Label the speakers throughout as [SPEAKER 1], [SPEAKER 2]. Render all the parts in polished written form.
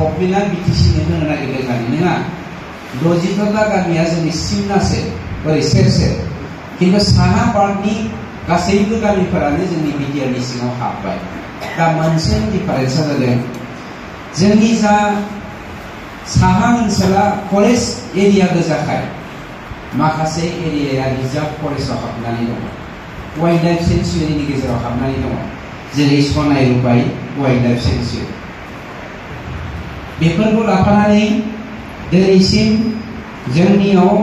[SPEAKER 1] गभर्नमेन्टआ बिटिसिनो होनो नागिरदों होननानै नङा 60टा गामिया जोंनि सिमनासे ओरै सेर सेर खिन्थु साहा पार्टनि गासैबो गामिफोरानो जोंनि बिटिआरनि सिङाव हाबबाय दा मोनसे डिफारेन्सआ जादों जोंनि जा साहा ओनसोला फरेस्ट एरिया गोजाखाय माखासे एरियाया रिजार्भ फरेस्टआव हाबनानै दङ वाइल्ड लाइफ सेंचुरीनि गेजेराव हाबनानै दङ जेरै सनाय रुपाई वाइल्ड लाइफ सेंचुरी बेफोरखौ लाफानानै दिनैसिम जोंनियाव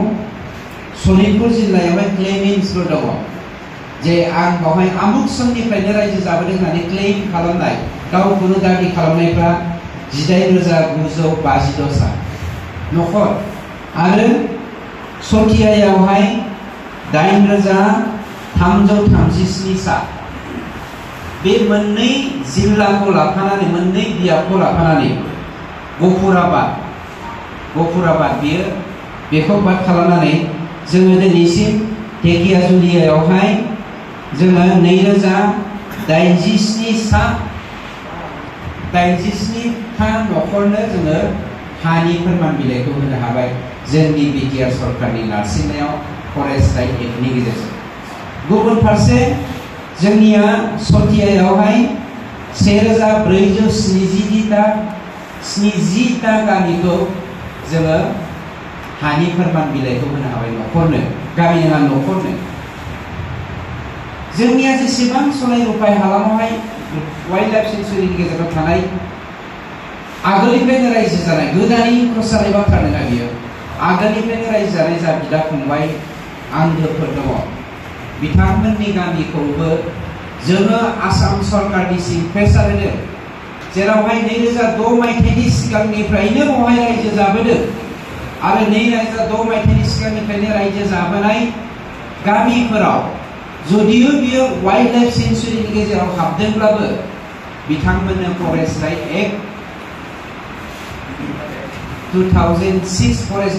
[SPEAKER 1] सनितपुर जिल्लायावहाय क्लेमिंसफोर दङ जे आं बावहाय आमुक समनिफ्रायनो रायजो जाबोदों होननानै क्लेम खालामनाय गावखौनो दाबि खालामनायफ्रा 18,952 सा नखर आरो सथियायावहाय 8,337 सा बे मोननै जिल्लाखौ लाफानानै मोननै बियाबखौ लाफानानै गफुराबाद बेयो बेखौ बाद खालामनानै जोङो दिनैसिम ढेकियाजुलियायावहाय जोङो 2,087 था नखरनो जोङो हानि फोरमान बिलाइखौ होनो हाबाय जोंनि बिटिआर सरकारनि नारसिननायाव फरेस्ट राइट एक्टनि गेजेरजों गुबुन फारसे जोंनिया सथियायावहाय 1,470टा गामिखौ जोङो हानि फोरमान बिलाइखौ होनो हाबाय नखरनो गामि नङा नखरनो जोंनिया जेसेबां सनाय रुपाई हालामावहाय वाइल्ड लाइफ सेंचुरीनि गेजेराव थानाय आगोलनिफ्रायनो रायजो जानाय गोदानै खसानाय बाथ्रा नङा बियो आगोलनिफ्रायनो रायजो जानाय जा बिदा फंबाय आंगोफोर दङ बिथांमोननि गामिखौबो जोङो आसाम सरकारनिसिम प्रेसार होदों जेरावहाय 2006 मायथाइनि सिगांनिफ्रायनो बेवहाय रायजो जाबोदों आरो 2006 मायथाइनि सिगांनिफ्रायनो रायजो जाबोनाय गामिफोराव जुदियो बियो वाइल्ड लाइफ सेंचुरीनि गेजेराव हाबदोंब्लाबो बिथांमोननो फरेस्ट राइट एक्ट 2006 फरेस्ट